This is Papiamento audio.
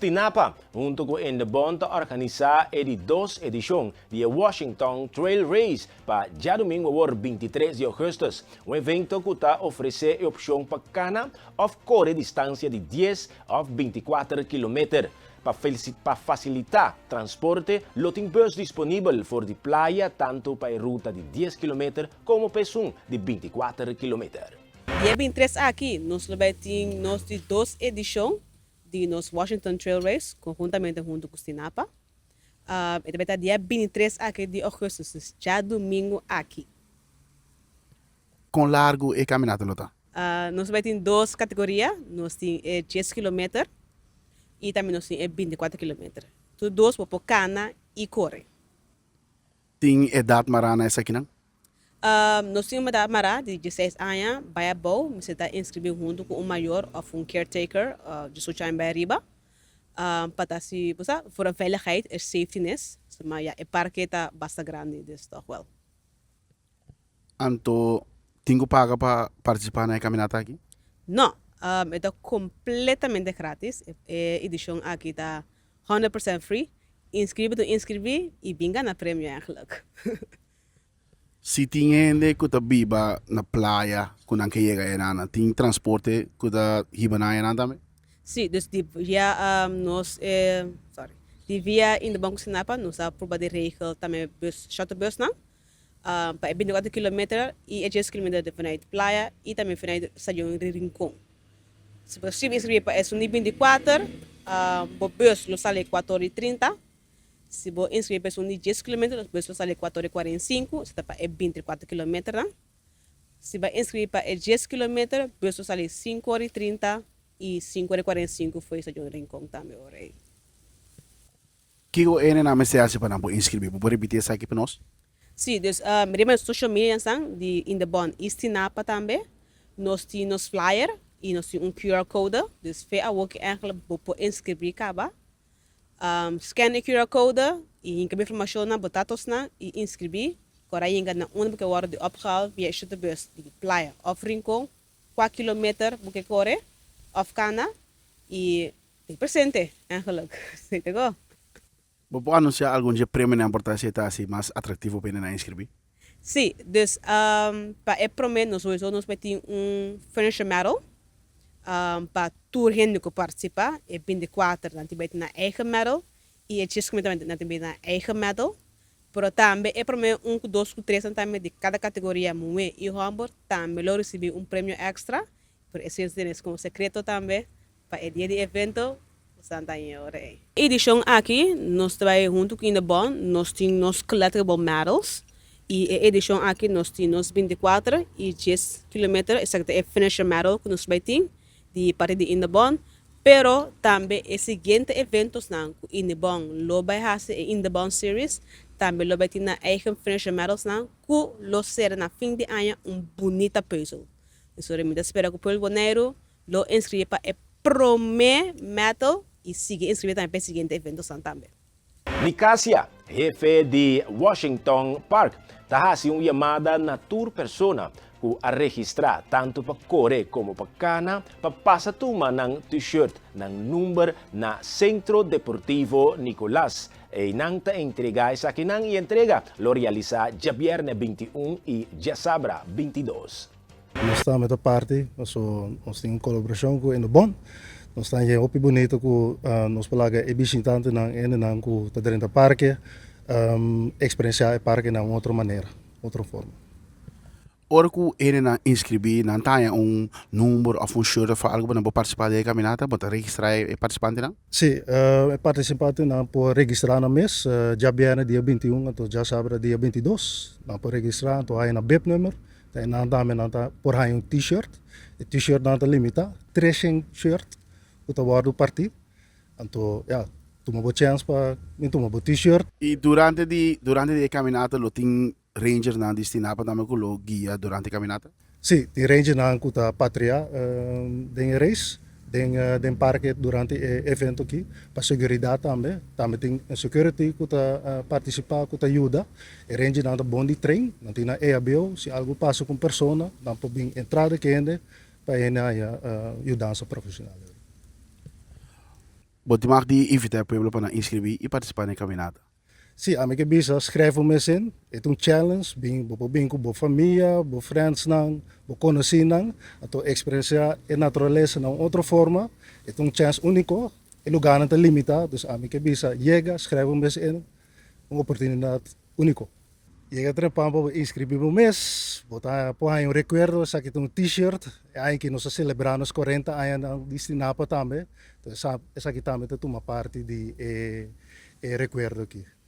Stinapa, hunto cu Indebon ta organisa e di dos edicion di e Washington Trail Race pa diadomingo awor 23 di augustus. Un evento cu ta ofrece e opcion pa cana of core distancia di 10 of 24 kilometer. Pa facilita transporte, lo tin bus disponibel for di Playa tanto pa e ruta di 10 kilometer como pa esun di 24 kilometer. Dia 23 aki, nos lo bay tin nos di dos edicion di nos Washington Trail Race, conhuntamente hunto cu Stinapa. E ta dia 23 aki di augustus, diadomingo aki. Con largo e caminata lo ta? Nos lo bay tin dos categoria, nos tin 10 kilometer y tambe nos tin 24 kilometer. Tur dos bo por cana y core. Tin edad mara na esakinan? Nos tin un edad mara di 16 aña bay abou, mester ta inscribi hunto cu un mayor of un caretaker, 18 aña bay ariba. Pa ta si, bo sa, voor een veiligheid, er safetyness. Maar ja, e parke ta basta grandi, dus toch wel. Anto, tin cu paga pa participa na e caminata aki? No, e ta completamente gratis. E edicion aki ta 100% free. Inscribi tu inscribi y bin gana premio eigenlijk. Si tin hende cu ta biba na Playa cu nan ke yega einan, tin transporte cu ta hiba nan einan tambe? Si, dus di via nos, sorry, di via Indebon cu Stinapa nos a proba di regel tambe bus, shuttle bus nan pa e 24 kilometer y e 10 kilometer di vanuit Playa y tambe vanuit Stadion Rincon. Si bo sibi inscribi pa esun di 24, bo bus lo sali 4 y 30. Si bo inscribi pa esun di 10 kilometer, bo bus lo sali 4 y 45, esei ta pa e 24 kilometernan. Si bo inscribi pa e 10 kilometer, bus lo sali 5 or y 30 y 5 or y 45 for Stadion Rincon tambe ora ei. Kico hendenan mester haci pa nan por inscribi? Bo por ripiti esaki pa nos? Si, dus riba nos social media nan di Indebon y Stinapa tambe, nos tin nos flyer y nos tin un QR code, dus fe awo ki eigenlijk bo por inscribi caba. Scan e QR code y hinca bo informacionnan, bo datosnan y inscribi. Ora yega na unda bo ke wordo di opgehaal via e shuttlebus di Playa of Rincon, cua kilometer bo ke core of cana y ta presente eigenlijk. Si te go. Bo por anuncia algun dje premionan por ta si e ta asi mas atractivo pa hende inscribi? Si, dus pa e prome nos sowieso nos bay tin un finisher medal pa tur hende cu participa. E 24 nan tin bay tin nan eigen medal y e 10 kilometer nan tin bay tin nan eigen medal. Pero tambe e prome un cu dos cu tres nan tambe di cada categoria muhe y homber tambe lo ricibi un premio extra. Pero esey nos tene como secreto tambe pa e dia di evento Santa ora ei. Edicion aki nos ta bay hunto cu Indebon, nos tin nos collectible medals y e edicion aki nos tin nos 24 y 10 kilometer, esaki ta e finisher medal cu nos bay tin di parti di Indebon, pero tambe e siguiente eventosnan cu Indebon lo bay haci, e Indebon Series, tambe lo bay tin nan eigen finisher medalsnan cu lo ser na fin di aña un bunita puzzel. Dus ora mi ta spera cu pueblo Boneiru lo inscribi pa e prome medal y sigui inscribi tambe pa e siguiente eventonan tambe. Nicasia, hefe di Washington Park, ta haci un yamada na tur persona cu a registra tanto pa core como pa cana pa pasa tuma nan t-shirt, nan number na Centro Deportivo Nicolas. Einan ta entrega esakinan y entrega lo realisa diabierne 21 y diasabra 22. Nos tambe ta parti, so nos tin colaboracion cu Indebon. Nos ta haña hopi bonito cu nos por laga e bishitantenan, hendenan cu ta drenta parke, experiencia e parke na un otro manera, otro forma. Ora cu hendenan inscribi, nan ta haña un number of un shirt of algo pa nan por participa den e caminata? Bo ta registra e participantenan? Si, e participantenan por registra nan mes djabierne dia 21 anto djasabra dia 22. Nan por registra anto haña nan bib number. Ta nan tambe nan ta por haña un t-shirt. E t-shirt nan ta limita, 300 shirt ku ta wòrdu partí. Anto ya, tuma bo chèns pa bin tuma bo t-shirt. I durante di e caminata lo tin rangernan di Stinapa tambe ku lo guia durante e caminata? Si, tin rangernan ku ta patriá den e race, den parke durante e evento aki, pa seguridat tambe. Tambe tin security ku ta partisipá, ku ta yuda. E rangernan ta bon di train, nan tin nan EHBO, si algu pasa ku un persona, nan por bin entrada ku hende pa hende haña yudansa profeshonal. Bo tin mag di invitá e pueblo pa nan inskribí i partisipá na e kaminata. Sí, ami ke bisa, schrijf bo mes in. E ta un challenge, bin, bo por bin ku bo famia, bo friendsnan, bo konosínan, anto eksperensiá e naturalesa na un otro forma. E ta un chèns úniko, e lugánan ta limitá, dus ami ke bisa, yega, schrijf bo mes in, un oportunidat úniko. Yega trempan pa bo inskribí bo mes, bo ta por haña un rekuerdo, esaki ta un T-shirt, e aña aki nos ta selebrá nos 40 añanan di Stinapa tambe, entonces esaki tambe ta tuma parti di e rekuerdo aki.